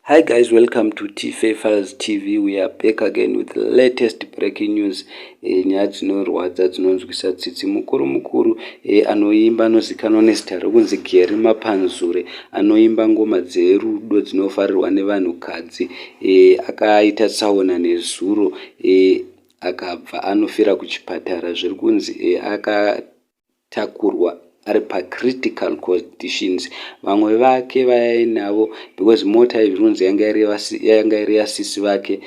Hi guys, welcome to Tfa Files TV. We are back again with the latest breaking news. Nyaya dzinorwadza, dzinonzwisa tsitsi. Mukuru mukuru anoimba, anozikanwa nezita rekunzi Gary Mapanzure, anoimba ngoma dzerudo dzinofarirwa nevanhukadzi, akaita tsaona nezuro, akabva anofira kuchipatara. Zviri kunzi akatakurwa ari pacritical conditions. Vamwe vake vainavo, because mota iyi zvinonzi yanga iri yasisi vake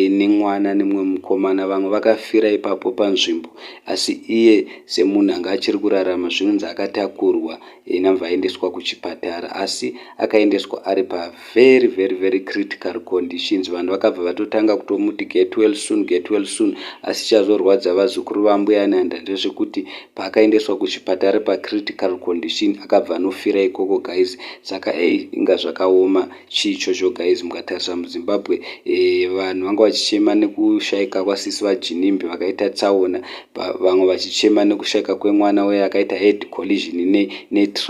nemwana nemumwe mukomana. Vamwe vakafira ipapo panzvimbo, asi iye semunhu anga achiri kurarama, zvinonzi akatakurwa nabva aendeswa kuchipatara, asi akaendeswa ari pavery very very critical conditions. Vanhu vakabva vatotanga kutomuti, "Get well soon, get well soon." Asi chazorwadza vazukuru vaMbuya Nehanda ndezvekuti paakaendeswa kuchipatara pacritical condition, akabva anofira ikoko, guys. Saka ei, inga zvakaoma. Chii ichocho, guys? Mukatarisa muZimbabwe, vanhu vanga vachichema nekushayika kwasisi vaGinimbi vakaita tsaona, vamwe vachichema nekushayika kwemwana uye akaita head collision netruck.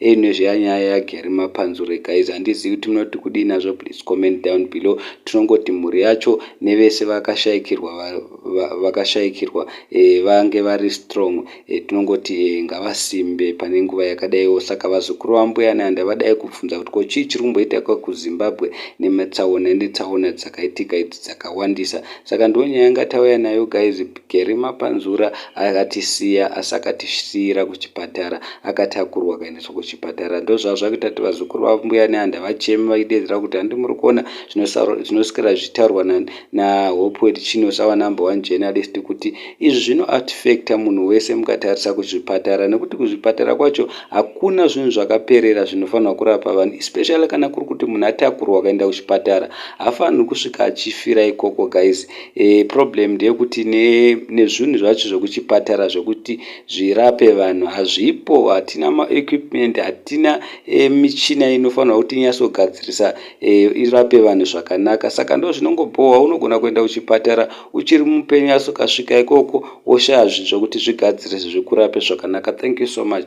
Einezve nyaya yaGary Mapanzure, guys, handizivi kuti munoti kudii nazvo. Please comment down below. Tinongoti mhuri yacho nevese vakashayikirwa vange vari strong. Tinongoti ngavasimbe pane nguva yakadaiwo. Saka vazukuru vaMbuya Nehanda vadai kubvunza kuti ko chii chiri kumboitika kuZimbabwe nematsaona netsaona dzakaitika idzi dzakawandisa. Saka ndo nyaya yanga tauya nayo, guys. Gary Mapanzura akatisiya, asi akatisiyira kuchipatara, akatakurwa akaendeswa kuchipatara. Ndo zvazvakuita kuti vazukuru vaMbuya Nehanda vacheme vachidedzera kuti handi muri kuona zvinoswera zvichitaurwa naHopewell Chin'ono, our number one journalist, kuti izvi zvinoaffecta munhu wese. Mukatarisa kuzvipatara, nekuti kuzvipatara kwacho hakuna zvinhu zvakaperera zvinofanirwa kurapa vanhu, especially kana kuri kuti munhu atakurwa akaenda kuchipatara, haafaniri kusvika achifira ikoko, guys. Problem ndeyekuti nezvinhu zvacho zvekuchipatara zvekuti zvirape vanhu hazvipo. Hatina maequipment, hatina michina inofanirwa kuti inyatsogadzirisa irape vanhu zvakanaka. Saka ndo zvinongobhohwa. Unogona kuenda kuchipatara uchiri mupenyu, asi ukasvika ikoko woshaya zvinhu zvokuti zvigadzirise zvekurape zvakanaka. Thank you so much.